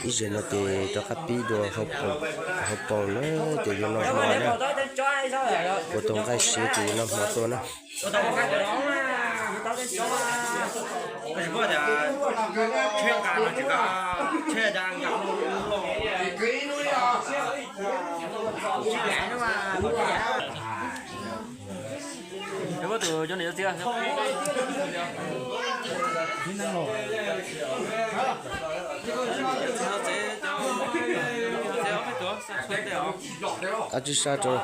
Ib zaug no ces rov qab pib dua hauv paus na, ces yuav noj hmo na. Ua tau nqaij siav ces yuav noj hmo tuaj na. Ab tsi sab rau.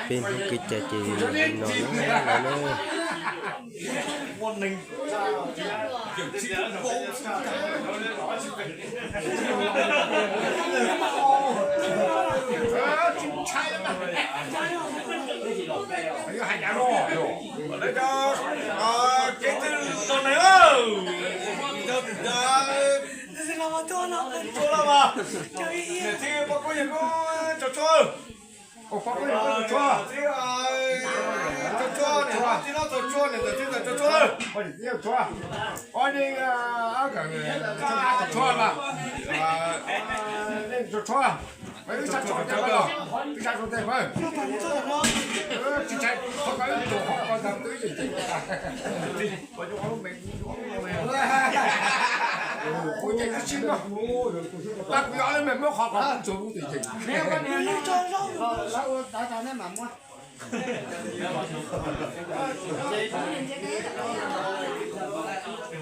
Peb Hmoob kev cai ces no na.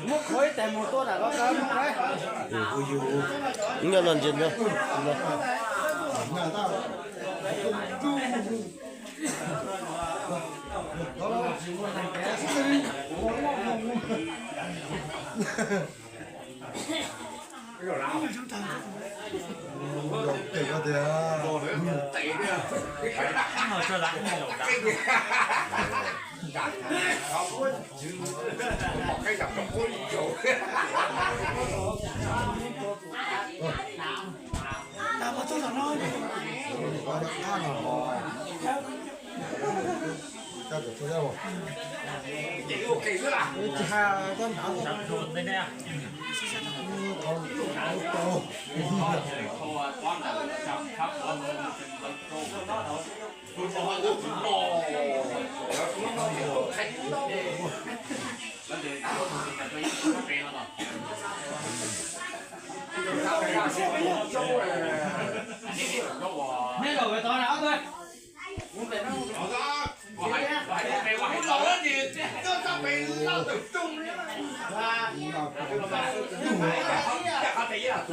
Muab khuv ib tes mus tuaj nram ko. Nyob no ntsia no. Li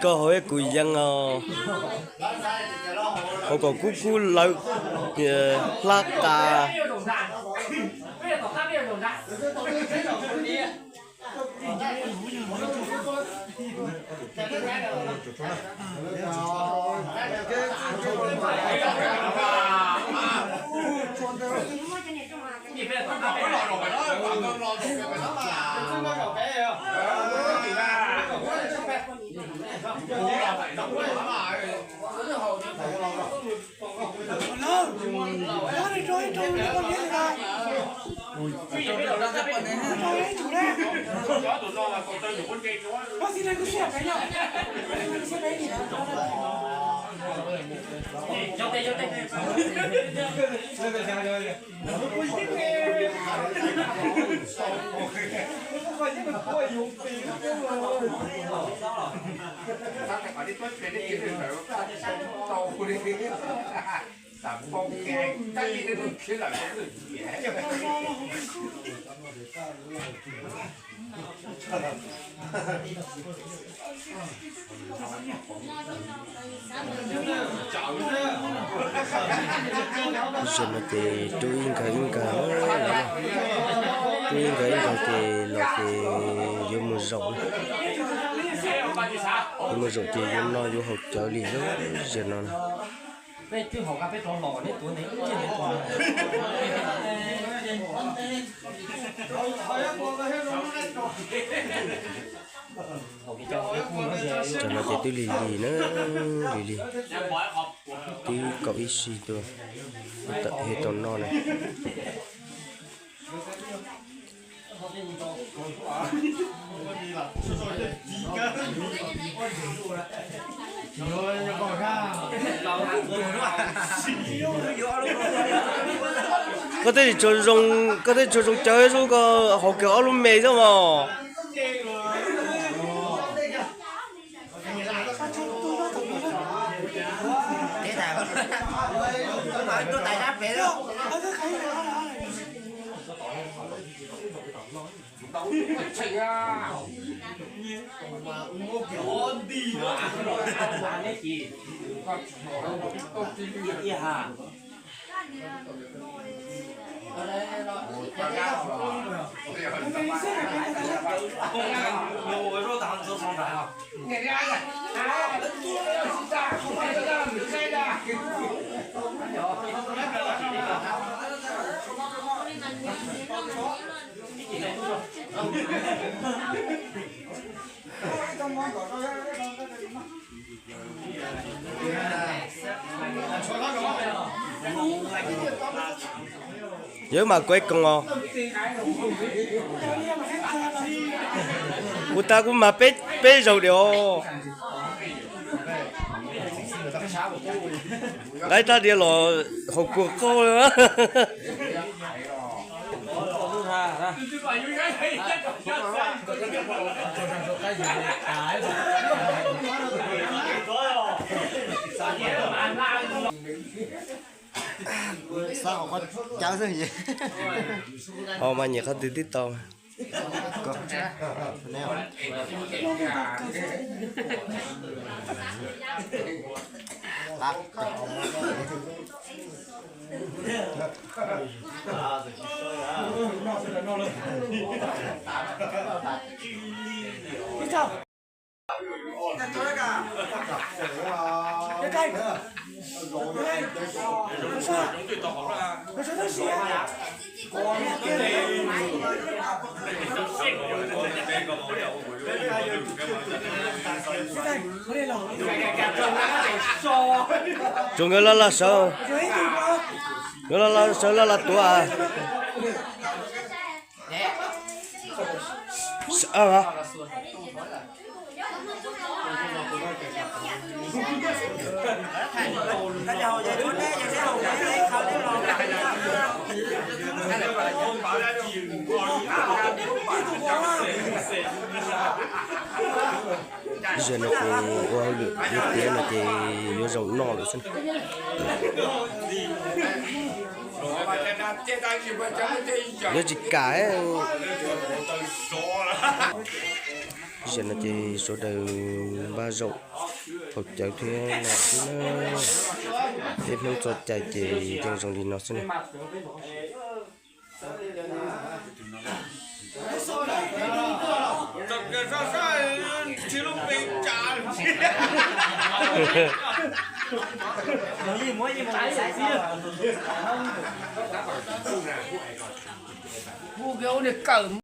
ko hauv ib kuv yees os. Hauv kom kub kub lawm, hlab qa. Zaum no ces rub ib nkawg ib nkawg, rub ib nkawg ib nkawg ces los ces yuav mus zaum. Yuav mus zaum ces yuav noj yuav haus cawv li lub zaum no na. Tam no ces twb lig lig na, lig lig, twb kaum ib si tuaj, tau noj na. Koj thiaj li tsuas zoo, koj thiaj tsuas zoo cawv zub, koj haus kiag ob lub me xwb mog. Yog mas kuv ib koom os. Kuv tas kuv mas peb zaug diam os. Nqaij tag diav los haus kua qaug li. Ho mas nyiam qhov twg twb tau. Tsuas nkawd los los sawv, nkawd los los sawv los los tuav. Ib zaug no ces ua hauj lwm yuav tiav no ces yuav zoo noj lawm xwb. Yuav tsis kam. Ib zaug no ces sawv daws npaj zaum haus cawv thiab no xwb na. Peb Hmoob txoj cai ces yeej zoo li no xwb na.